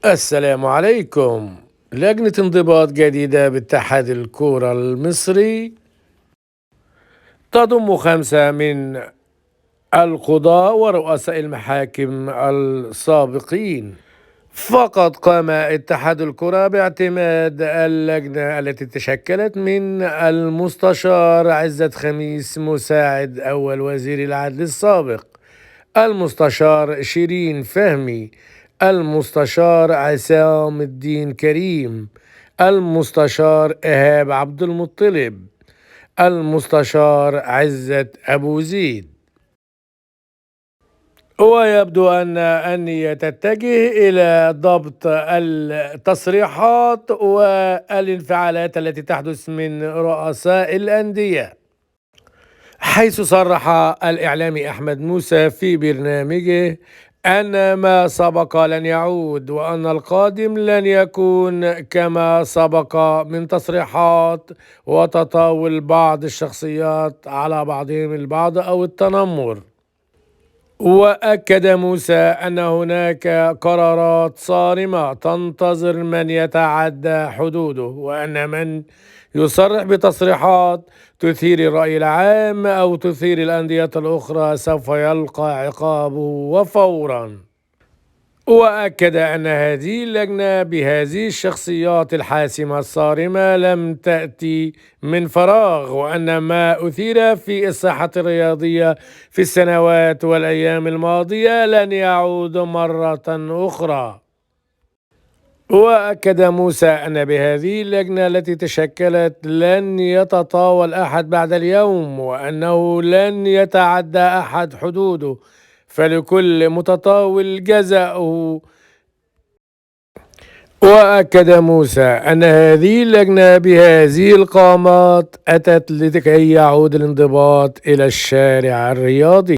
السلام عليكم. لجنة انضباط جديدة باتحاد الكرة المصري تضم 5 من القضاة ورؤساء المحاكم السابقين. فقد قام اتحاد الكرة باعتماد اللجنة التي تشكلت من المستشار عزت خميس مساعد أول وزير العدل السابق، المستشار شيرين فهمي، المستشار عصام الدين كريم، المستشار إيهاب عبد المطلب، المستشار عزت أبو زيد. ويبدو أن النية تتجه إلى ضبط التصريحات والانفعالات التي تحدث من رؤساء الأندية، حيث صرح الإعلامي أحمد موسى في برنامجه أن ما سبق لن يعود، وأن القادم لن يكون كما سبق من تصريحات وتطاول بعض الشخصيات على بعضهم البعض أو التنمر. وأكد موسى أن هناك قرارات صارمة تنتظر من يتعدى حدوده، وأن من يصرح بتصريحات تثير الرأي العام أو تثير الأندية الأخرى سوف يلقى عقابه وفورا. وأكد أن هذه اللجنة بهذه الشخصيات الحاسمة الصارمة لم تأتي من فراغ، وأن ما أثير في الساحة الرياضية في السنوات والأيام الماضية لن يعود مرة أخرى. وأكد موسى أن بهذه اللجنة التي تشكلت لن يتطاول أحد بعد اليوم، وأنه لن يتعدى أحد حدوده، فلكل متطاول جزاؤه. وأكد موسى أن هذه اللجنة بهذه القامات أتت لكي يعود الانضباط إلى الشارع الرياضي.